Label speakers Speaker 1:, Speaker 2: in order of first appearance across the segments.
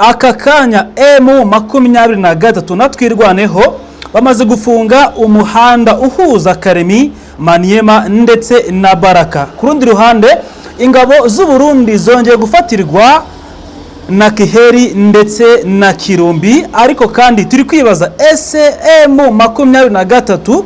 Speaker 1: Aka kanya M23 na Twirwaneho bamaze gufunga umuhanda uhuza Karemi, Maniema ndetse na Baraka. Ku rundi ruhande, ingabo z'u Burundi zongeye gufatirwa na Kiheri ndetse na Kirumbi. Ariko kandi turi kwibaza, ese M23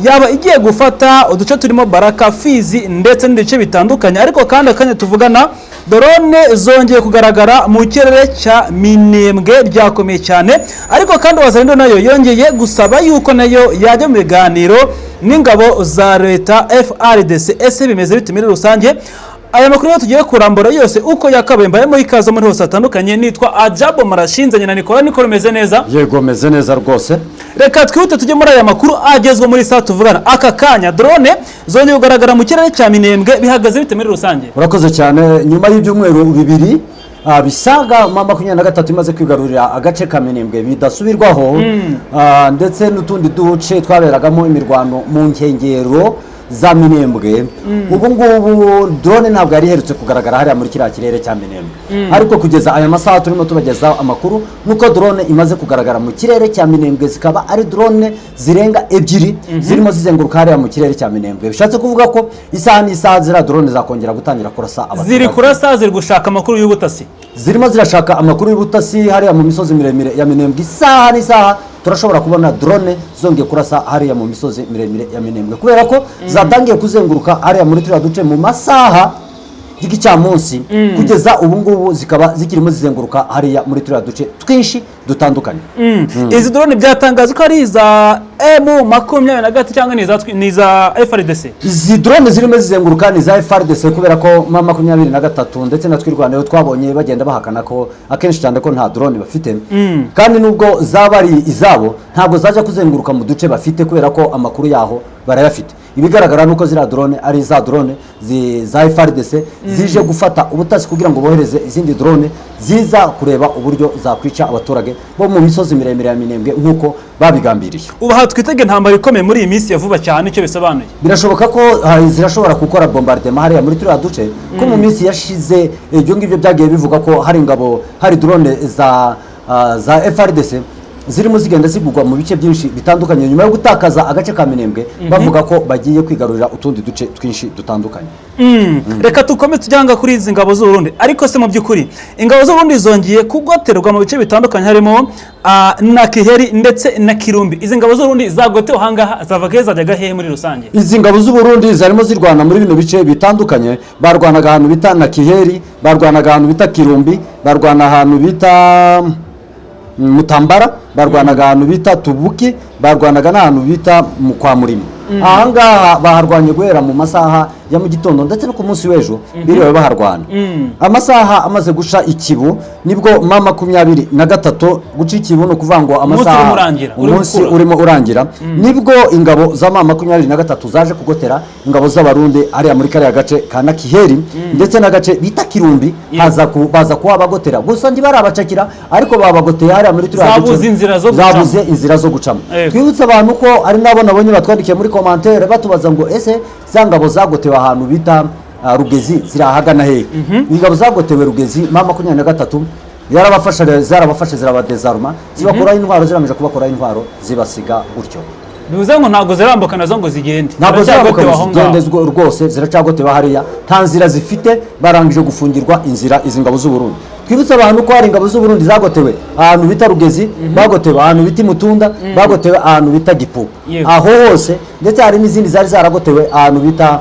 Speaker 1: yaba igiye gufata uduce turimo Baraka, Fizi ndetse n'ibice bitandukanye? Ariko kandi akanya tuvugana, drone zongeye kugaragara mu kirere cya Minembwe, byakomeye cyane. Ariko kandi Wazalendo nayo yongeye gusaba yuko nayo yajya mu biganiro n'ingabo za leta FARDC. Ese bimeze bite muri rusange? Aya makuru yo tugiye kurambura yose uko yakabaye. Mbayemo ikaze muri hose hatandukanye. Nitwa Ajabo Marashinzanye na Nicola. Nicola, umeze neza?
Speaker 2: Yego, meze neza rwose.
Speaker 1: Reka twihute tujye muri aya makuru agezwa muri saa tuvugana. Aka kanya drone zongeye kugaragara mu kirere cya Minembwe, bihagaze bite muri rusange?
Speaker 2: Urakoze cyane. Nyuma y'ibyumweru 2 bisaga M23 imaze kwigarurira agace ka Minembwe bidasubirwaho, ndetse n'utundi duce twaberagamo imirwano mu nkengero za Minembwe, ubu ngubu drone ntabwo yari iherutse kugaragara hariya muri kiriya kirere cya Minembwe. Ariko kugeza aya masaha turimo tubagezaho amakuru, nuko drone imaze kugaragara mu kirere cya Minembwe, zikaba ari drone zirenga 2 zirimo zizenguruka hariya mu kirere cya Minembwe. Bishatse kuvuga ko isaha n'isaha ziriya drone zakongera gutangira kurasa abaturage.
Speaker 1: Ziri kurasa, ziri gushaka amakuru y'ubutasi.
Speaker 2: Zirimo zirashaka amakuru y'ubutasi hariya mu misozi miremire ya Minembwe. Isaha n'isaha turashobora kubona drone zongeye kurasa hariya mu misozi miremire ya Minembwe, kubera ko zatangiye kuzenguruka hariya muri turiya duce mu masaha y'igicamunsi. Kugeza ubu ngubu zikaba zikirimo zizenguruka hariya muri turiya duce twinshi dutandukanye.
Speaker 1: Izi drone byatangajwe ko ari iza M23 cyangwa ni iza FARDC?
Speaker 2: Izi drone zirimo zizenguruka ni iza FARDC, kubera ko M23 ndetse na Twirwaneho twabonye bagenda bahakana ko akenshi cyane ko nta drone bafite. Kandi nubwo zaba ari izabo, ntabwo zajya kuzenguruka mu duce bafite, kubera ko amakuru yaho barayafite. Ibigaragara nuko ziriya drone ari za drone za FARDC zije gufata ubutasi kugira ngo bohereze izindi drone ziza kureba uburyo zakwica abaturage bo mu misozi miremire ya Minembwe nk'uko babigambiriye.
Speaker 1: Ubu aha twitege intambara ikomeye muri iyi minsi ya vuba cyane, icyo bisobanuye?
Speaker 2: Birashoboka ko zirashobora gukora bombardement hariya muri turiya duce, ko mu minsi yashize ibyo ngibyo byagiye bivuga ko hari ingabo, hari drone za FARDC zirimo zigenda zigurwa mu bice byinshi bitandukanye nyuma yo gutakaza agace ka Minembwe, bavuga ko bagiye kwigarurira utundi duce twinshi dutandukanye.
Speaker 1: Reka dukomeze tujyanga kuri izi ngabo z'u Burundi. Ariko se mu by'ukuri ingabo z'u Burundi zongeye kugoterwa mu bice bitandukanye harimo na Kiheri ndetse na Kirumbi. Izi ngabo z'u Burundi zagotewe ahangaha zavaga he, zajyaga hehe muri rusange?
Speaker 2: Izi ngabo z'u Burundi zarimo zirwana muri bino bice bitandukanye. Barwanaga ahantu bita na Kiheri, barwanaga ahantu bita Kirumbi, barwana ahantu bita Mutambara, barwanaga ahantu bita Tubuki, barwanaga n'ahantu bita kwa Murima. Ahangaha baharwanye guhera mu masaha ya mu gitondo, ndetse no ku munsi w'ejo biriwe baharwana. Amasaha amaze guca ikibu nibwo M23, guca ikibu ni ukuvuga ngo amasaha
Speaker 1: urimo urangira, uri
Speaker 2: umunsi
Speaker 1: gukura.
Speaker 2: urimo urangira, nibwo ingabo za M23 zaje kugotera ingabo z'Abarundi hariya muri kariya gace ka Nakiheri ndetse n'agace bita Kirumbi. Baza kuhabagotera, gusa ntibarabacakira, ariko babagoteye hariya muri turiya duce.
Speaker 1: Zabuze inzira zo gucamo.
Speaker 2: Zabuze inzira zo gucamo. Twibutse abantu ko ari nabo nabonye batwandikiye muri commentaire batubaza ngo ese za ngabo zagotewe ahantu bita Rugezi ziri ahagana hehe? Ingabo zagotewe Rugezi, M23 yarabafashe, zarabafashe, zirabadezaruma, zibakuraho intwaro, ziramije kubakuraho intwaro, zibasiga gutyo.
Speaker 1: Bivuze ngo ntabwo zirambuka nazo ngo zigende?
Speaker 2: Ntabwo zirambuka
Speaker 1: Ziracyagotewe
Speaker 2: ngo
Speaker 1: aho ngaho.
Speaker 2: zigende rwose, ziracagotewe hariya, nta nzira zifite, barangije gufungirwa inzira izi ngabo z'u Burundi. Twibutse abantu ko hari ingabo z'u Burundi zagotewe ahantu bita Rugezi, bagotewe ahantu bita Mutunda, bagotewe ahantu bita Gipupu. Aho hose, ndetse hari n'izindi zari zaragotewe ahantu bita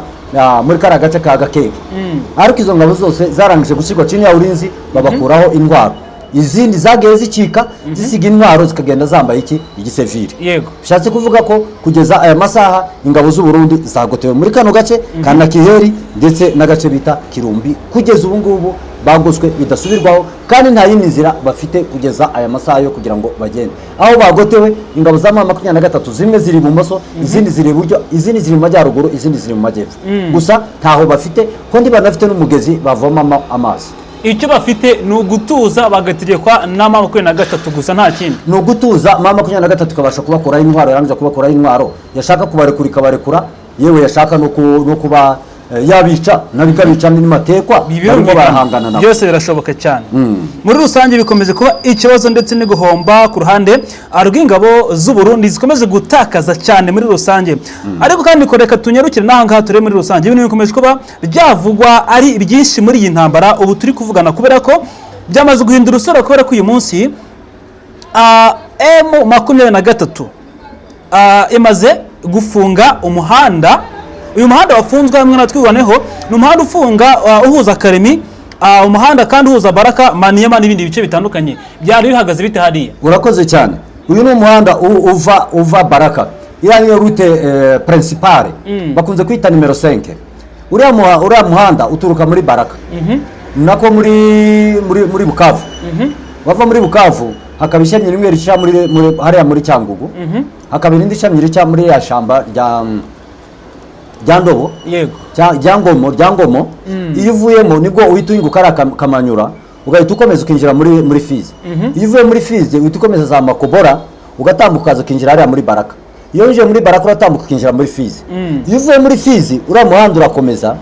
Speaker 2: muri kariya gace ka Gakeke. Ariko izo ngabo zose zarangije gushyirwa chini ya ulinzi, babakuraho intwaro. Izindi zagiye zicika, zisiga intwaro, zikagenda zambaye iki igisevire. Bishatse kuvuga ko kugeza aya masaha ingabo z'u Burundi zagotewe muri kano gace ka Nakiheri ndetse n'agace bita Kirumbi. Kugeza ubu ngubu bagoswe bidasubirwaho, kandi nta yindi nzira bafite kugeza aya masaha yo kugira ngo bagende. Aho bagotewe, ingabo za M23 zimwe ziri ibumoso, izindi ziri iburyo, izindi ziri mu majyaruguru, izindi ziri mu majyepfo. Gusa ntaho bafite ko banafite n'umugezi bavomamo amazi.
Speaker 1: Icyo bafite ni ugutuza bagategekwa na M23 gusa, nta kindi.
Speaker 2: Ni ugutuza, M23 ikabasha kubakuraho intwaro, yarangiza kubakuraho intwaro, yashaka kubarekura ikabarekura, yewe yashaka no kuba Yabica nabo ikabica n'amatekwa barimo
Speaker 1: Birumvikana.
Speaker 2: barahangana nabo.
Speaker 1: Byose birashoboka cyane. Muri rusange bikomeje kuba ikibazo ndetse n'iguhomba ku ruhande rw'ingabo z'u Burundi zikomeje gutakaza cyane muri rusange. Ariko kandi ko reka tunyarukire n'aha ngaha turebe muri rusange ibintu bikomeje kuba byavugwa ari byinshi muri iyi ntambara ubu turi kuvugana, kubera ko byamaze guhindura usura, kubera ko uyu munsi M23 imaze gufunga umuhanda. Uyu muhanda wafunzwe hamwe na Twirwaneho ni umuhanda ufunga uhuza Karemi, umuhanda kandi uhuza Baraka, Maniema n'ibindi bice bitandukanye. Byari bihagaze bite hariya?
Speaker 2: Urakoze cyane. Uyu ni umuhanda uva Baraka, iriya niyo route principale bakunze kwita nimero 5. Uriya muhanda uturuka muri Baraka, nako muri Bukavu. Wava muri Bukavu hakaba ishami rimwe rica muri hariya muri Cyangugu, hakaba irindi shami rica muri ya shamba rya Ndobo, rya Ngomo. Iyo uvuyemo nibwo uhita uhinguka hariya Kamanyura, ugahita ukomeza ukinjira muri Fizi. Iyo uvuye muri Fizi uhita ukomeza za Makobora, ugatambuka ukaza ukinjira hariya muri Baraka. Iyo winjiye muri Baraka uratambuka ukinjira muri Fizi. Iyo uvuye muri Fizi uriya muhanda urakomeza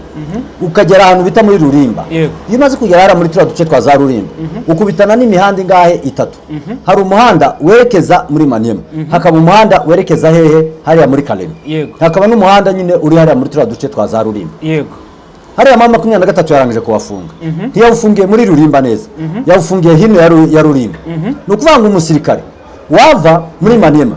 Speaker 2: ukagera ahantu bita muri Rurimba. Iyo umaze kugera hariya muri turiya duce twa za Rurimba, ukubitana n'imihanda ingahe? Itatu. Hari umuhanda werekeza muri Maniema, hakaba umuhanda werekeza hehe? Hariya muri Kalemi, hakaba n'umuhanda nyine uri hariya muri turiya duce twa za Rurimba. Hariya M23 yarangije kubafunga. Ntiyawufungiye muri Rurimba neza, yawufungiye hino ya Rurimba. Ni ukuvuga ngo umusirikare wava muri Maniema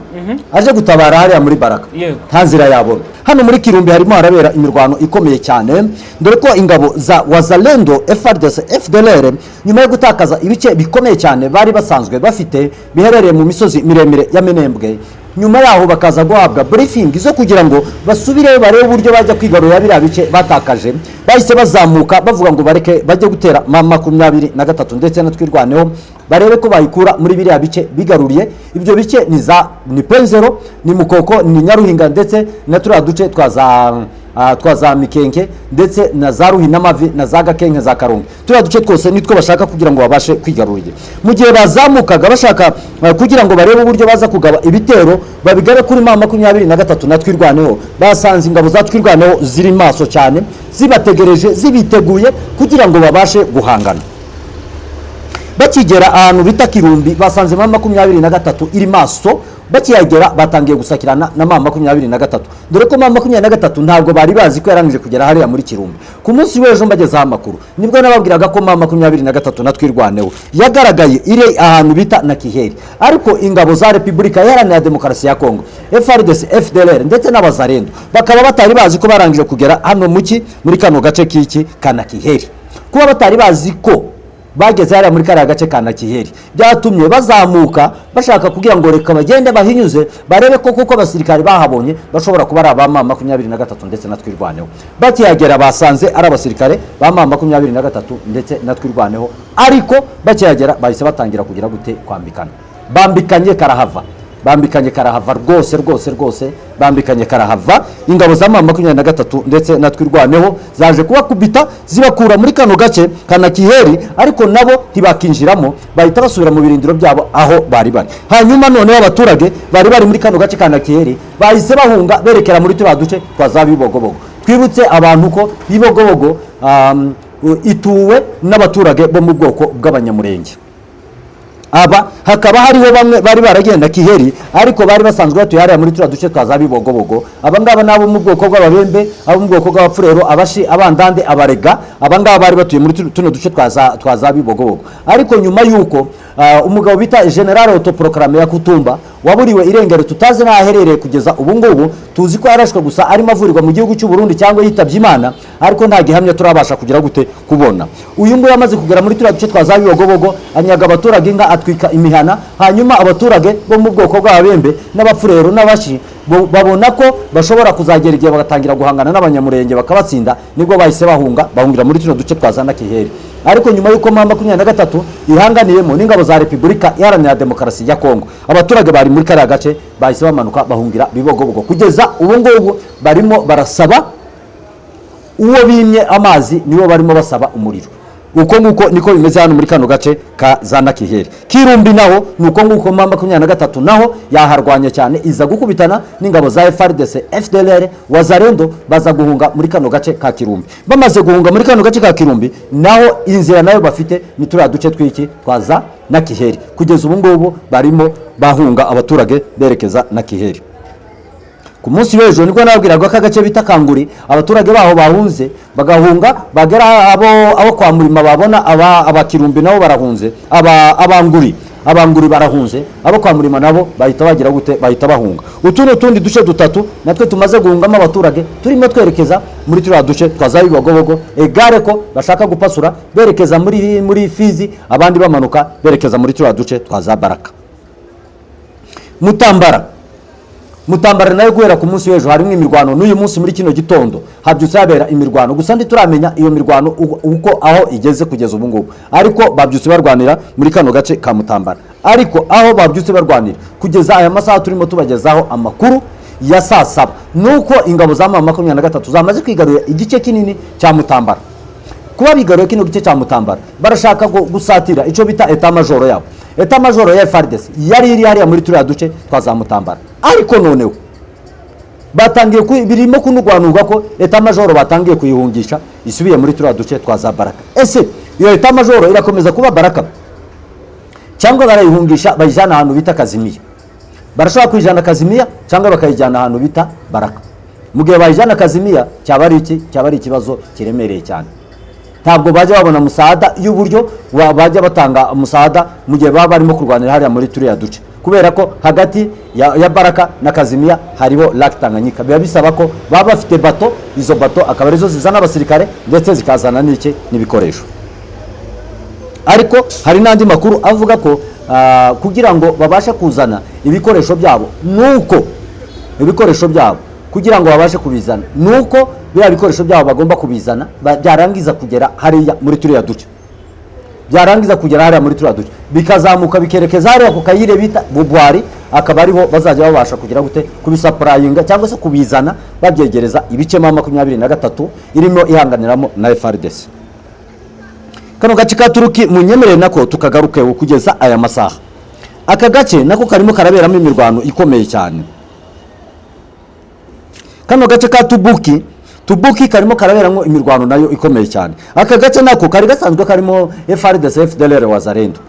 Speaker 2: aje gutabara hariya muri Baraka, nta nzira yabona. Hano muri Kirumbi harimo harabera imirwano ikomeye cyane, dore ko ingabo za Wazalendo, FARDC, FDLR, nyuma yo gutakaza ibice bikomeye cyane bari basanzwe bafite biherereye mu misozi miremire ya Minembwe, nyuma yaho bakaza guhabwa briefing zo kugira ngo basubireyo barebe uburyo bajya kwigarurira biriya bice batakaje, bahise bazamuka bavuga ngo bareke bajye gutera M23 ndetse na Twirwaneho, barebe ko bayikura muri biriya bice bigaruriye. Ibyo bice ni Penzero, ni Mukoko, ni Nyaruhinga, ndetse na turiya duce twa za Mikenke, ndetse na za Ruhinamavi na za Gakenke, za Karongi. Turiya duce twose nitwo bashaka kugira ngo babashe kwigarurira. Mu gihe bazamukaga bashaka kugira ngo barebe uburyo baza kugaba ibitero babigabe kuri M23 na Twirwaneho, basanze ingabo za Twirwaneho ziri maso cyane, zibategereje, zibiteguye kugira ngo babashe guhangana. Bakigera ahantu bita Kirumbi basanze M23 iri maso. Bakihagera batangiye gusakirana na M23, dore ko M23 ntabwo bari bazi ko yarangije kugera hariya muri Kirumbi. Ku munsi w'ejo mbagezaho amakuru nibwo nababwiraga ko M23 na Twirwaneho yagaragaye iri ahantu bita na Kiheri, ariko ingabo za Repubulika Iharanira Demokarasi ya Kongo, FARDC, FDLR ndetse n'Abazarendo bakaba batari bazi ko barangije kugera hano muri kano gace k'iki ka Nakiheri. Kuba batari bazi ko bageze hariya muri kariya gace ka Nakiheri byatumye bazamuka bashaka kugira ngo reka bagende bahinyuze barebe ko kuko abasirikari bahabonye bashobora kuba ari aba M23 ndetse na Twirwaneho. Bakihagera basanze ari abasirikare ba M23 ndetse na Twirwaneho, ariko bakihagera bahise batangira kugira gute? Kwambikana. Bambikanye karahava, bambikanye karahava rwose rwose rwose, bambikanye karahava. Ingabo za M23 ndetse na Twirwaneho zaje kubakubita, zibakura muri kano gace ka Nakiheri, ariko nabo ntibakinjiramo, bahita basubira mu birindiro byabo aho bari bari. Hanyuma noneho abaturage bari bari muri kano gace ka Nakiheri bahise bahunga berekera muri turiya duce twa za Bibogobogo. Twibutse abantu ko Bibogobogo ituwe n'abaturage bo mu bwoko bw'Abanyamurenge. Aba hakaba hariho bamwe bari baragenda Kiheri ariko bari basanzwe batuye hariya muri turiya duce twa za Bibogobogo. Aba ngaba ni abo mu bwoko bw'Ababembe, abo mu bwoko bw'Abapfurero, Abashi, Abandande, Abarega. Aba ngaba bari batuye muri tuno duce twa za Bibogobogo. Ariko nyuma y'uko umugabo bita General autoproclamé ya Kutumba waburiwe irengero, tutazi n'aho aherereye kugeza ubu ngubu, tuzi ko yarashwe gusa arimo avurirwa mu gihugu cy'u Burundi cyangwa yitabye Imana, ariko nta gihamya turabasha kugira gute kubona. Uyu nguyu amaze kugera muri turiya duce twa za Bibogobogo anyaga abaturage inka, atwika imihana. Hanyuma abaturage bo mu bwoko bw'Ababembe n'Abapfurero n'Abashi babona ko bashobora kuzagera igihe bagatangira guhangana n'Abanyamurenge bakabatsinda, nibwo bahise bahunga, bahungira muri tuno duce twa za Nakiheri. Ariko nyuma y'uko M23 ihanganiyemo n'ingabo za Repubulika Iharanira Demokarasi ya Kongo, abaturage bari muri kariya gace bahise bamanuka bahungira Bibogobogo. Kugeza ubu ngubu barimo barasaba uwo bimye amazi, niwo barimo basaba umuriro. Uko nguko niko bimeze hano muri kano gace ka za Nakiheri. Kirumbi naho ni uko nguko, M23 naho yaharwanya cyane, iza gukubitana n'ingabo za FARDC, FDLR, Wazalendo, baza guhunga muri kano gace ka Kirumbi. Bamaze guhunga muri kano gace ka Kirumbi, naho inzira nayo bafite ni turiya duce tw'iki twa za Nakiheri. Kugeza ubu ngubu barimo bahunga abaturage berekeza Nakiheri. Ku munsi w'ejo nibwo nababwiraga ko agace bita Kanguri abaturage baho bahunze, bagahunga bagera abo kwa Murima, babona abakirumbi nabo barahunze, abanguri barahunze, abo kwa Murima nabo bahita bagira gute? Bahita bahunga. Utu ni utundi duce dutatu natwe tumaze guhungamo abaturage, turimo twerekeza muri turiya duce twa za Bibogobogo, egare ko bashaka gupasura berekeza muri Fizi, abandi bamanuka berekeza muri turiya duce twa za Baraka. Mutambara nayo guhera ku munsi w'ejo harimo imirwano. N'uyu munsi muri kino gitondo habyutse habera imirwano, gusa ntituramenya iyo mirwano uko aho igeze kugeza ubu ngubu, ariko babyutse barwanira muri kano gace ka Mutambara. Ariko aho babyutse barwanira kugeza aya masaha turimo tubagezaho amakuru ya saa 7, nuko ingabo za M23 zamaze kwigarurira igice kinini cya Mutambara. Kuba bigaruye kino gice cya Mutambara, barashaka gusatira icyo bita état-major yabo. État-major ya FARDC yari iri hariya muri turiya duce twa za Mutambara, ariko noneho batangiye birimo kunurwanurwa ko état-major batangiye kuyihungisha, isubiye muri turiya duce twa za Baraka. Ese iyo état-major irakomeza kuba Baraka, cyangwa barayihungisha bayijyana ahantu bita Kazimiya? Barashobora kuyijyana Kazimiya cyangwa bakayijyana ahantu bita Baraka. Mu gihe bayijyana Kazimiya, cyaba ari iki? Cyaba ari ikibazo kiremereye cyane. Ntabwo bajya babona musada y'uburyo bajya batanga musada mu gihe baba barimo kurwanira hariya muri turiya duce, kubera ko hagati ya Baraka na Kazimiya hariho Lac Tanganyika. Biba bisaba ko baba bafite bato, izo bato akaba arizo zizana abasirikare ndetse zikazana n'iki, n'ibikoresho. Ariko hari n'andi makuru avuga ko kugira ngo babashe kuzana ibikoresho byabo, nuko ibikoresho byabo kugira ngo babashe kubizana, nuko biriya bikoresho byabo bagomba kubizana byarangiza kugera hariya muri turiya duce, byarangiza kugera hariya muri turiya duce, bikazamuka bikerekeza hariya ku kayire bita Bubwari, akaba ariho bazajya babasha kugira gute? Kubisupplyinga cyangwa se kubizana, babyegereza ibice M23 irimo ihanganiramo na FARDC. Kano gace ka Turuki munyemerere nako tukagarukeho. Kugeza aya masaha aka gace nako karimo karaberamo imirwano ikomeye cyane. Kano gace ka Tubuki karimo karaberamo imirwano nayo ikomeye cyane. Aka gace nako kari gasanzwe karimo FARDC, FDLR, Wazalendo.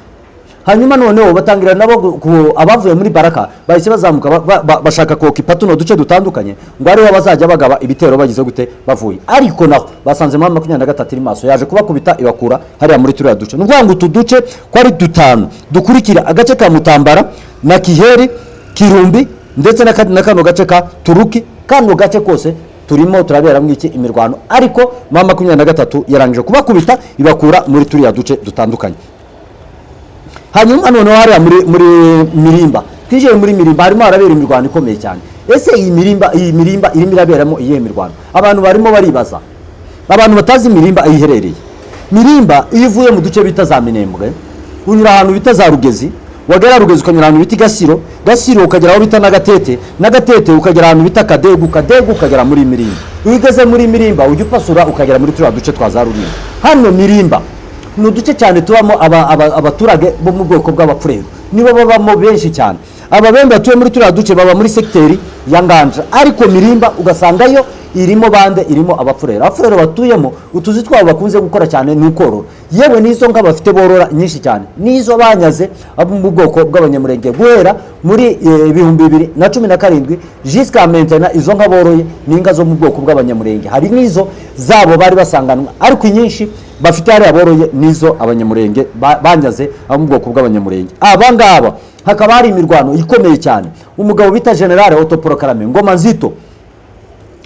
Speaker 2: Hanyuma noneho batangira nabo abavuye muri Baraka bahise bazamuka bashaka koccupa tuno duce dutandukanye, ngo ariho bazajya bagaba ibitero bagize gute? Bavuye. Ariko naho basanze M23 iri maso, yaje kubakubita ibakura hariya muri turiya duce. Ni ukuvuga ngo utu duce ko ari dutanu dukurikira agace ka Mutambara na Kiheri, Kirumbi ndetse na kano gace ka Turuki, kano gace kose turimo turaberamo iki? Imirwano. Ariko M23 yarangije kubakubita ibakura muri turiya duce dutandukanye. Hanyuma noneho hariya muri Mirimba, twinjiye muri Mirimba, harimo harabera imirwano ikomeye cyane. Ese iyi Mirimba irimo iraberamo iyihe mirwano? Abantu barimo baribaza, abantu batazi Mirimba aho iherereye. Mirimba, iyo uvuye mu duce bita za Minembwe, unyura ahantu bita za Rugezi, wagera Rugezi ukanyura ahantu bita Gasiro, Gasiro ukagera aho bita Nagatete, Nagatete ukagera ahantu bita Kadegu, Kadegu ukagera muri Mirimba. Iyo ugeze muri Mirimba ujya upasura ukagera muri turiya duce twa za Rurimba. Hano Mirimba ni uduce cyane tubamo abaturage bo mu bwoko bw'Abapfurero, nibo babamo benshi cyane. Ababembe batuye muri turiya duce baba muri segiteri ya Nganja, ariko Mirimba ugasangayo irimo bande? Irimo Abapfurero. Abapfurero batuyemo, utuzi twabo bakunze gukora cyane ni ukorora, yewe n'izo nka bafite borora nyinshi cyane n'izo banyaze abo mu bwoko bw'Abanyamurenge guhera muri 2017 jusqu'à maintenant. Izo nka boroye ni inka zo mu bwoko bw'Abanyamurenge. Hari n'izo zabo bari basanganwa, ariko inyinshi bafite hariya boroye n'izo Abanyamurenge banyaze abo mu bwoko bw'Abanyamurenge. Aba ngaba hakaba hari imirwano ikomeye cyane. Umugabo bita Général autoproclamé Ngoma Nzito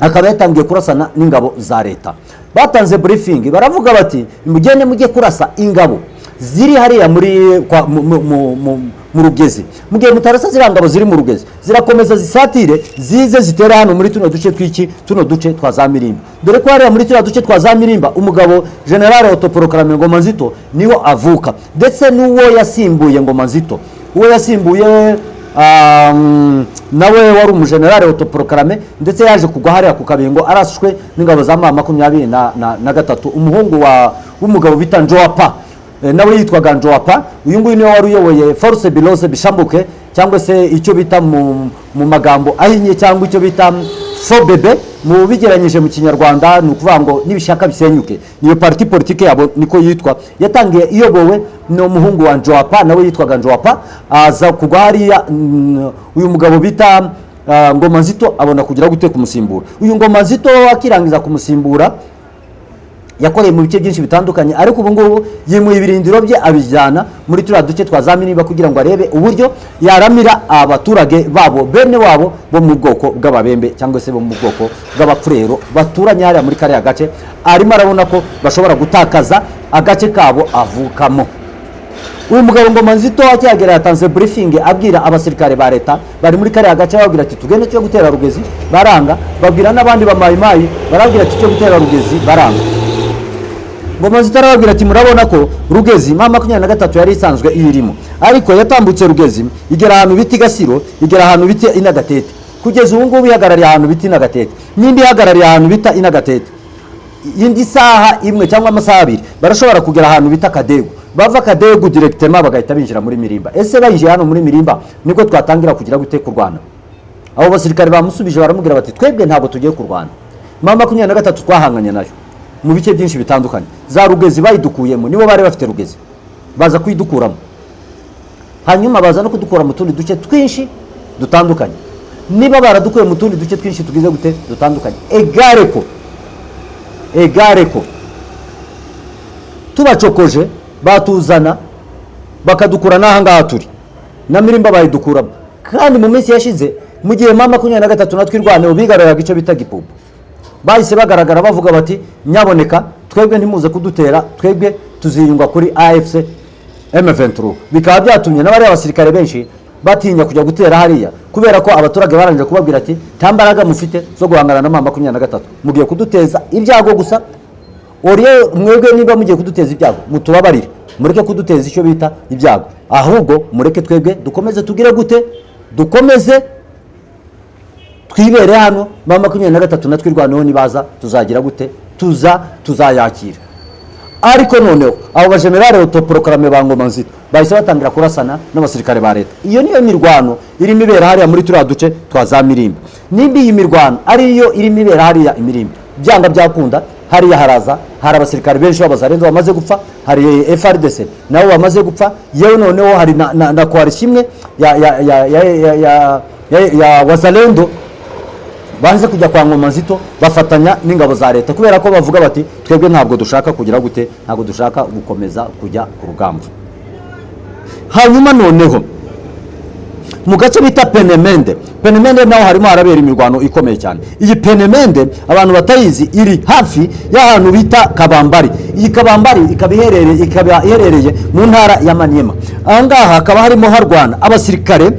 Speaker 2: akaba yatangiye kurasana n'ingabo za leta. Batanze briefing, baravuga bati: "Mugende mujye kurasa ingabo ziri hariya muri kwa, mu, mu, mu, mu, mu Rugezi. Mugihe mutarasa ziriya ngabo ziri mu Rugezi, zirakomeza zisatire zize zitera hano muri tuno duce tw'iki, tuno duce twa za Mirimba." Dore ko hariya muri turiya duce twa za Mirimba umugabo Général autoproclamé Ngoma Nzito niho avuka, ndetse n'uwo yasimbuye Ngoma Nzito, uwo yasimbuye nawe wari umujenerali autoproclamé, ndetse yaje kugwa hariya ku Kabingo arashwe n'ingabo za M23, umuhungu wa w'umugabo bita Njoapa. Nawe yitwaga Njoapa. Uyu nguyu niwe wari uyoboye Force Bilose Bishambuke, cyangwa se icyo bita mu magambo ahinnye, cyangwa icyo bita Fobebe mu bigeranyije mu Kinyarwanda, ni ukuvuga ngo nibishaka bisenyuke. Niyo parti politique yabo niko yitwa. Yatangiye iyobowe n'umuhungu wa Njoapa, nawe yitwaga Njoapa, aza kugwa hariya. Uyu mugabo bita Ngoma Nzito abona kugira gute? Kumusimbura. Uyu Ngoma Nzito akirangiza kumusimbura, yakoreye mu bice byinshi bitandukanye, ariko ubu ngubu yimuye ibirindiro bye, abijyana muri turiya duce twa za Minimba, kugira ngo arebe uburyo yaramira abaturage babo, bene wabo bo mu bwoko bw'Ababembe, cyangwa se bo mu bwoko bw'Abapfurero baturanye hariya muri kariya gace. Arimo arabona ko bashobora gutakaza agace kabo avukamo. Uyu mugabo Ngoma Nzito akihagera yatanze briefing, abwira abasirikare ba leta bari muri kariya gace, babwira ati: "Tugende cyo gutera Rugezi." Baranga. Babwira n'abandi bamayimayi, barabwira ati: "Cyo gutera Rugezi." Baranga. Ngoma Nzito arababwira ati: "Murabona ko Rugezi M23 yari isanzwe iyirimo, ariko yatambutse Rugezi, igera ahantu bita Gasiro, igera ahantu bita Inagatete. Kugeza ubu ngubu ihagarariye ahantu bita Inagatete, n'indi ihagarariye ahantu bita Inagatete. Indi saha imwe cyangwa amasaha 2 barashobora kugera ahantu bita Kadegu. Bava Kadegu directement bagahita binjira muri Mirimba. Ese bayinjiye hano muri Mirimba, nibwo twatangira kugira gute? Kurwana?" Abo basirikare bamusubije, baramubwira bati: "Twebwe ntabwo tugiye kurwana. M23 twahanganye nayo mu bice byinshi bitandukanye. Za Rugezi bayidukuyemo, nibo bari bafite Rugezi, baza kuyidukuramo, hanyuma baza no kudukura mu tundi duce twinshi dutandukanye. Niba baradukuye mu tundi duce twinshi tugize gute dutandukanye, egare ko tubacokoje batuzana bakadukura n'aha ngaha turi, na Mirimba bayidukuramo." Kandi mu minsi yashize, mu gihe M23 natwe irwaneho bigaruraga icyo bita Gipupu, bahise bagaragara bavuga bati: "Nyaboneka twebwe ntimuze kudutera, twebwe tuziyunga kuri AFC M23." Bikaba byatumye n'abariya basirikare benshi batinya kujya gutera hariya, kubera ko abaturage barangije kubabwira ati: "Nta mbaraga mufite zo guhangana na M23, mugiye kuduteza ibyago gusa. Oriye mwebwe, niba mugiye kuduteza ibyago, mutubabarire, mureke kuduteza icyo bita ibyago, ahubwo mureke twebwe dukomeze tugire gute? Dukomeze twibere hano. M23 natwe irwaneho nibaza tuzagira gute? Tuzayakira." Ariko noneho abo bajenerali autoproclamés ba Ngoma Nzito bahise batangira kurasana n'abasirikare ba leta. Iyo niyo mirwano irimo ibera hariya muri turiya duce twa za Mirimba. Nimba iyi mirwano ariyo irimo ibera hariya imirimba, byanga byakunda hariya haraza hari abasirikare benshi b'Abazarenzo bamaze gupfa, hari FARDC nabo bamaze gupfa, yewe noneho hari na coalition imwe ya Wazalendo banze kujya kwa Ngoma Nzito, bafatanya n'ingabo za leta, kubera ko bavuga bati: "Twebwe ntabwo dushaka kugira gute? Ntabwo dushaka gukomeza kujya ku rugamba." Hanyuma noneho mu gace bita Penemende, Penemende naho harimo harabera imirwano ikomeye cyane. Iyi Penemende, abantu batayizi, iri hafi y'ahantu bita Kabambari. Iyi Kabambari ikaba iherereye mu ntara ya Maniema. Aha ngaha hakaba harimo harwana abasirikare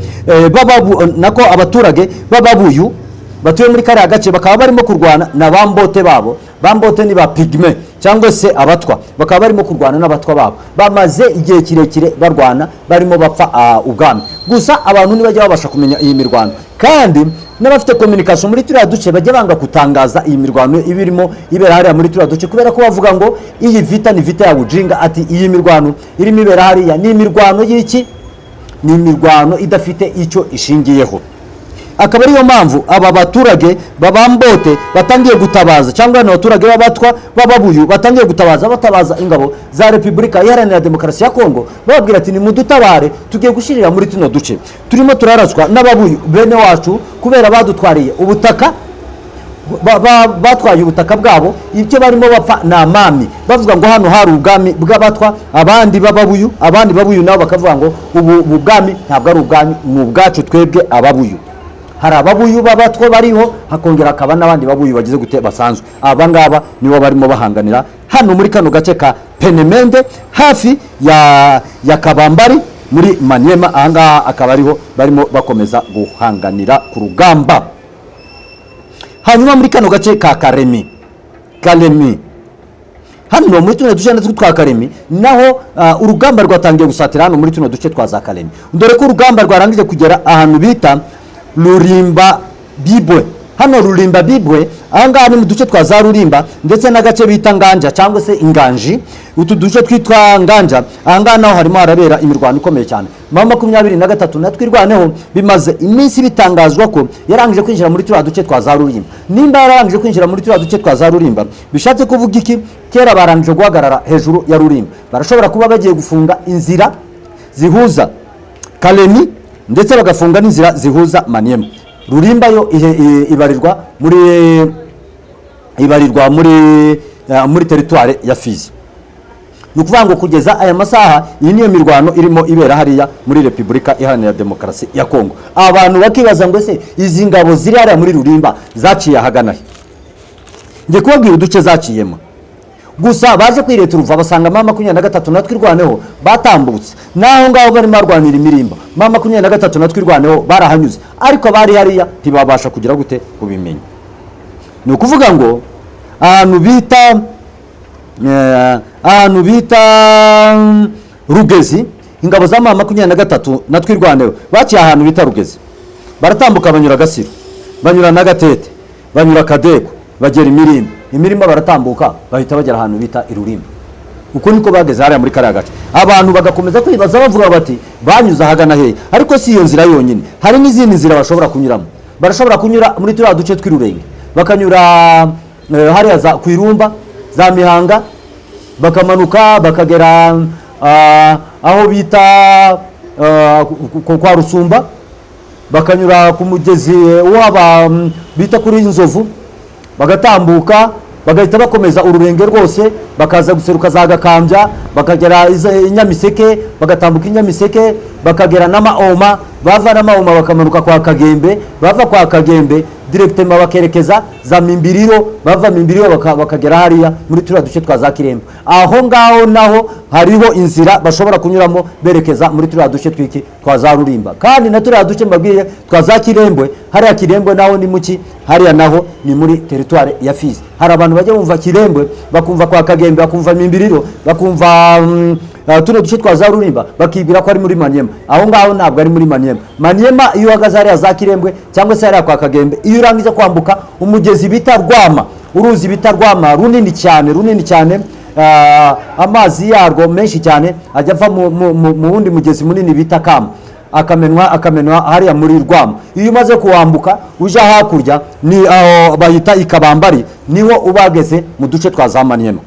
Speaker 2: nako abaturage b'Ababuyu batuye muri kariya gace, bakaba barimo kurwana na bambote babo. Bambote ni ba pygmées cyangwa se Abatwa, bakaba barimo kurwana n'Abatwa babo. Bamaze igihe kirekire barwana, barimo bapfa ubwami gusa. Abantu ntibajya babasha kumenya iyi mirwano, kandi n'abafite communication muri turiya duce bajya banga gutangaza iyi mirwano iba irimo ibera hariya muri turiya duce, kubera ko bavuga ngo iyi vita ni vita ya bujinga. Ati: "Iyi mirwano irimo ibera hariya ni imirwano y'iki? Ni imirwano idafite icyo ishingiyeho." Akaba ariyo mpamvu aba baturage babambote batangiye gutabaza, cyangwa bano baturage b'Abatwa b'Ababuyu batangiye gutabaza, batabaza ingabo za Repubulika Iharanira Demokarasi ya Kongo, bababwira ati: "Nimudutabare, tugiye gushyirira muri tuno duce, turimo turaraswa n'Ababuyu bene wacu, kubera badutwariye ubutaka, batwaye ubutaka bwabo." Ibyo barimo bapfa ni amami. Bavuga ngo hano hari ubwami bw'Abatwa, abandi b'Ababuyu, abandi Babuyu nabo bakavuga ngo ubu bwami ntabwo ari ubwami, ni ubwacu twebwe Ababuyu. Hari Ababuyu b'Abatwa bariho, hakongera hakaba n'abandi Babuyu bagize gute? Basanzwe. Aba ngaba nibo barimo bahanganira hano muri kano gace ka Penemende, hafi ya Kabambari muri Maniema. Aha ngaha akaba ariho barimo bakomeza guhanganira ku rugamba. Hanyuma muri kano gace ka Karemi, Karemi, hano muri tuno duce natwo twa Karemi naho, urugamba rwatangiye gusatira hano muri tuno duce twa za Karemi, dore ko urugamba rwarangije kugera ahantu bita Rurimba Bibwe. Hano Rurimba Bibwe, ahangaha ni mu duce twa za Rurimba ndetse n'agace bita Nganja cyangwa se Inganji. Utu duce twitwa Nganja, ahangaha naho harimo harabera imirwano ikomeye cyane. M23 na Twirwaneho bimaze iminsi bitangazwa ko yarangije kwinjira muri turiya duce twa za Rurimba. Nimba yarangije kwinjira muri turiya duce twa za Rurimba, bishatse kuvuga iki? Kera barangije guhagarara hejuru ya Rurimba, barashobora kuba bagiye gufunga inzira zihuza Kalemi ndetse bagafunga n'inzira zihuza Maniema. Rurimba yo ibarirwa muri territoire ya Fizi. Ni ukuvuga ngo kugeza aya masaha iyi niyo mirwano irimo ibera hariya muri Repubulika Iharanira Demokarasi ya Kongo. Abantu bakibaza ngo ese izi ngabo ziri hariya muri Rurimba zaciye ahagana he? Njye kubabwira uduce zaciyemo gusa. Baje kwireta uruva basanga M23 na Twirwaneho batambutse, naho ngaho barimo barwanira imirimba. M23 na Twirwaneho barahanyuze, ariko abari hariya ntibabasha kugira gute kubimenya. Ni ukuvuga ngo ahantu bita Rugezi, ingabo za M23 na Twirwaneho baciye ahantu bita Rugezi, baratambuka banyura Gasiro, banyura na Gatete, banyura Kadego, bagera Imirimba. Imirima baratambuka bahita bagera ahantu bita Irurimba. Uko niko bageze hariya muri kariya gace. Abantu bagakomeza kwibaza bavuga bati banyuze ahagana hehe? Ariko si iyo nzira yonyine, hari n'izindi nzira bashobora kunyuramo. Barashobora kunyura muri turiya duce tw'Irurenge, bakanyura hariya za ku Irumba, za Mihanga, bakamanuka bakagera aho bita kwa Rusumba, bakanyura ku mugezi waba bita kuri Nzovu, bagatambuka bagahita bakomeza Ururenge rwose, bakaza guseruka za Gakambya, bakagera i Nyamiseke, bagatambuka i Nyamiseke bakagera n'Amaoma. Bava n'Amaoma bakamanuka kwa Kagembe, bava kwa Kagembe directement bakerekeza za Mimbiriro, bava Mimbiriro bakagera hariya muri turiya duce twa za Kirembo. Aho ngaho naho hariho inzira bashobora kunyuramo berekeza muri turiya duce twiki twa za Rurimba. Kandi na turiya duce mbabwiye twa za Kirembwe, hariya Kirembwe naho ni muki? Hariya naho ni muri territoire ya Fizi. Hari abantu bajya bumva Kirembwe, bakumva kwa Kagembe, bakumva Mimbiriro, bakumva tuno duce twa za Rurimba, bakibwira ko ari muri Maniema. Aho ngaho ntabwo ari muri Maniema. Maniema, iyo uhagaze hariya za Kirembwe cyangwa se hariya kwa Kagembe, iyo urangiza kwambuka umugezi bita Rwama, uruzi bita Rwama, runini cyane, runini cyane, amazi yarwo menshi cyane ajya ava mu wundi mugezi munini bita Kama, akamenwa hariya muri Rwama. Iyo umaze kuwambuka ujya hakurya, ni aho bahita Ikabambari, niho ubageze mu duce twa za Maniema.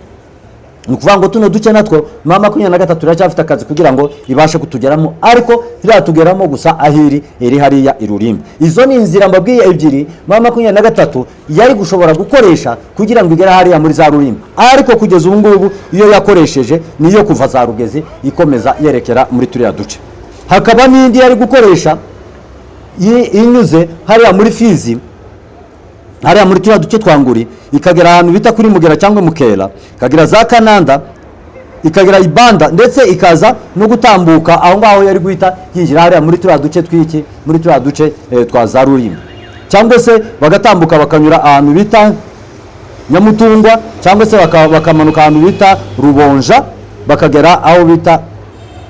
Speaker 2: Ni ukuvuga ngo tuno duce natwo M23 iracyafite akazi kugira ngo ibashe kutugeramo, ariko ntiratugeramo gusa ahiri iri hariya Irurimba. Izo ni inzira mbabwiye ebyiri M23 yari gushobora gukoresha kugira ngo igere hariya muri za Rurimba, ariko kugeza ubu ngubu iyo yakoresheje niyo kuva za Rugezi ikomeza yerekera muri turiya duce. Hakaba n'indi yari gukoresha inyuze hariya muri Fizi, hariya muri turiya duce twa Nguri, ikagera ahantu bita kuri Mugera cyangwa Mukera, ikagera za Kananda, ikagera Ibanda, ndetse ikaza no gutambuka aho ngaho yari guhita yinjira hariya muri turiya duce twiki, muri turiya duce twa za Rurimba, cyangwa se bagatambuka bakanyura ahantu bita Nyamutungwa, cyangwa se bakamanuka ahantu bita Rubonja, bakagera aho bita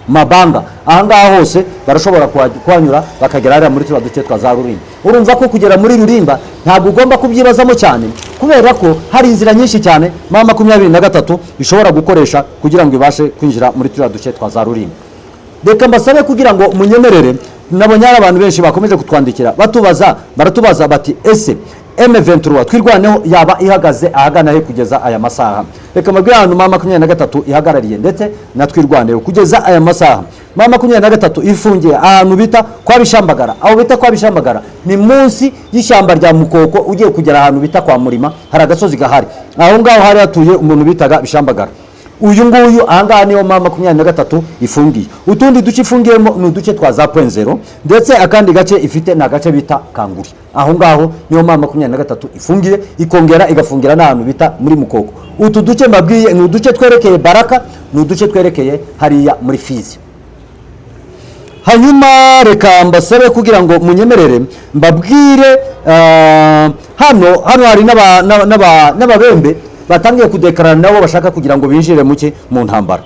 Speaker 2: Mabanga. Aha ngaha hose barashobora kuhanyura bakagera hariya muri turiya duce twa za Rurimba. Urumva ko kugera muri Rurimba ntabwo ugomba kubyibazamo cyane, kubera ko hari inzira nyinshi cyane M23 ishobora gukoresha kugira ngo ibashe kwinjira muri turiya duce twa za Rurimba. Reka mbasabe kugira ngo munyemerere. Nabonye hari abantu benshi bakomeje kutwandikira batubaza, baratubaza bati ese M23 Twirwaneho yaba ihagaze ahagana he kugeza aya masaha? Reka mbabwire ahantu M23 ihagarariye ndetse na Twirwaneho kugeza aya masaha. M23 ifungiye ahantu bita kwa Bishambagara. Aho bita kwa Bishambagara ni munsi y'ishyamba rya Mukoko, ugiye kugera ahantu bita kwa Murima, hari agasozi gahari. Aho ngaho hari hatuye umuntu bitaga Bishambagara. Uyu nguyu, ahangaha niho M23 ifungiye. Utundi duce ifungiyemo ni uduce twa za Point Zero, ndetse akandi gace ifite ni agace bita Kanguri. Aho ngaho niho M23 ifungiye, ikongera igafungira n'ahantu bita muri Mukoko. Utu duce mbabwiye ni uduce twerekeye Baraka, ni uduce twerekeye hariya muri Fizi. Hanyuma reka mbasabe kugira ngo munyemerere mbabwire hano hari n'Ababembe batangiye kudekarana, nabo bashaka kugira ngo binjire muke mu ntambara.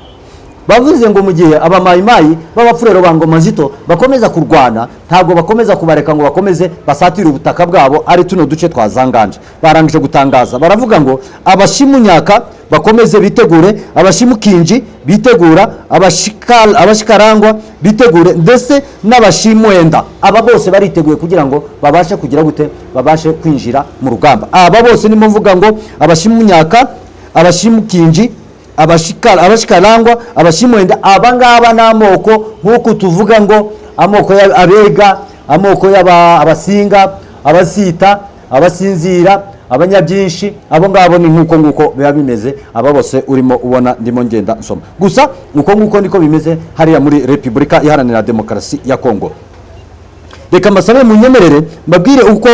Speaker 2: Bavuze ngo mu gihe abamayimayi b'abafurero ba Ngoma Nzito bakomeza kurwana, ntabwo bakomeza kubareka ngo bakomeze basatire ubutaka bwabo, ari tuno duce twa Zanganje. Barangije gutangaza, baravuga ngo abashimunyaka bakomeze bitegure, abashimukinji bitegura, abashikarangwa bitegure, ndetse n'abashimwenda. Aba bose bariteguye kugira ngo babashe kugira gute? Babashe kwinjira mu rugamba. Aba bose nimo mvuga ngo abashimunyaka, abashimukinji, abashikarangwa, abashimwenda, aba ngaba ni amoko nk'uku tuvuga ngo amoko y'abega, amoko y'abasinga, abasita, abasinzira, abanyabyinshi. Abo ngabo ni nk'uko nguko biba bimeze. Aba bose urimo ubona ndimo ngenda nsoma gusa, uko nguko niko bimeze hariya muri Repubulika Iharanira Demokarasi ya Kongo. Reka mbasabe munyemerere mbabwire uko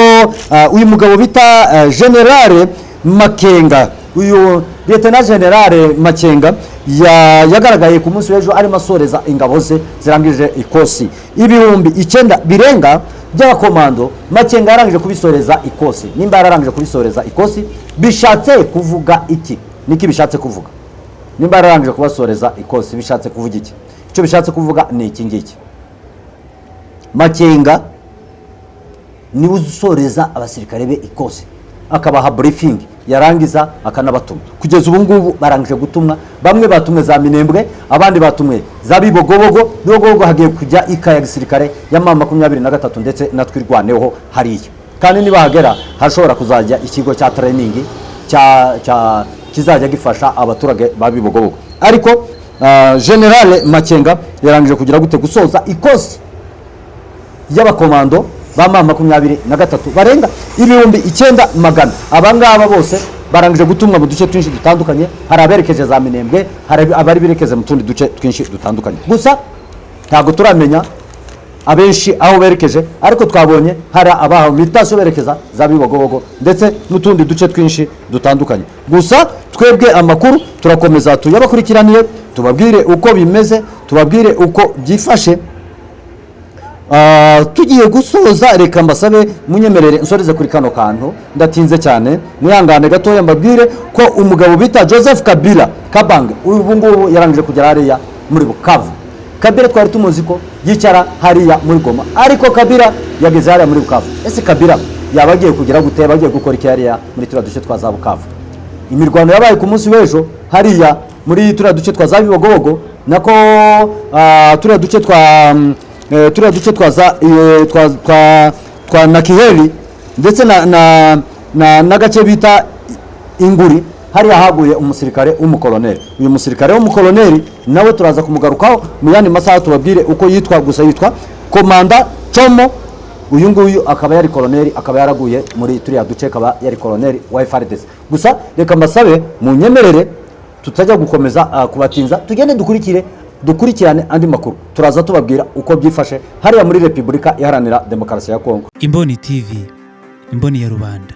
Speaker 2: uyu mugabo bita Generale Makenga, uyu Lieutenant Generale Makenga, yagaragaye ku munsi w'ejo arimo asoreza ingabo ze zirangije ikosi. 9000 birenga by'abakomando Makenga yarangije kubisoreza ikosi. Nimba yararangije kubisoreza ikosi, bishatse kuvuga iki? Niki bishatse kuvuga? Nimba yararangije kubasoreza ikosi, bishatse kuvuga iki? Icyo bishatse kuvuga ni iki ngiki: Makenga niwe usoreza abasirikare be ikosi, akabaha briefing, yarangiza akanabatuma. Kugeza ubu ngubu barangije gutumwa. Bamwe batumwe za Minembwe, abandi batumwe za Bibogobogo. Bibogobogo hagiye kujya ika ya gisirikare ya M23 ndetse na Twirwaneho hariya. Kandi nibahagera hashobora kuzajya ikigo cya training cya kizajya gifasha abaturage ba Bibogobogo. Ariko General Makenga yarangije kugira gute? Gusoza ikosi y'abakomando ba M23 barenga 9400. Aba ngaba bose barangije gutumwa mu duce twinshi dutandukanye. Hari aberekeje za Minembwe, hari abari berekeze mu tundi duce twinshi dutandukanye. Gusa ntabwo turamenya abenshi aho berekeje, ariko twabonye hari abahawe mutation berekeza za Bibogobogo ndetse n'utundi duce twinshi dutandukanye. Gusa twebwe amakuru turakomeza tuyabakurikiraniye, tubabwire uko bimeze, tubabwire uko byifashe. Tugiye gusoza, reka mbasabe munyemerere nsoreze kuri kano kantu. Ndatinze cyane, mwihangane gatoya. Mbabwire ko umugabo bita Joseph Kabila Kabange ubu ngubu yarangije kugera hariya muri Bukavu. Kabila twari tumuzi ko yicara hariya muri Goma, ariko Kabila yageze hariya muri Bukavu. Ese Kabila yaba agiye kugira gute? Yaba agiye gukora iki hariya muri turiya duce twa za Bukavu? Imirwano yabaye ku munsi w'ejo hariya muri turiya duce twa za Bibogobogo, nako turiya duce twa turiya duce twa za twa Nakiheli ndetse na n'agace bita Inguri, hariya haguye umusirikare w'umukoloneli. Uyu musirikare w'umukoloneli nawe turaza kumugarukaho mu yandi masaha, tubabwire uko yitwa. Gusa yitwa Komanda Chomo. Uyu nguyu akaba yari koloneli, akaba yaraguye muri turiya duce, akaba yari koloneli wa FARDC. Gusa reka mbasabe munyemerere tutajya gukomeza kubatinza, tugende dukurikirane andi makuru. Turaza tubabwira uko byifashe hariya muri Repubulika Iharanira Demokarasi ya Kongo.
Speaker 1: Imboni TV, imboni ya rubanda.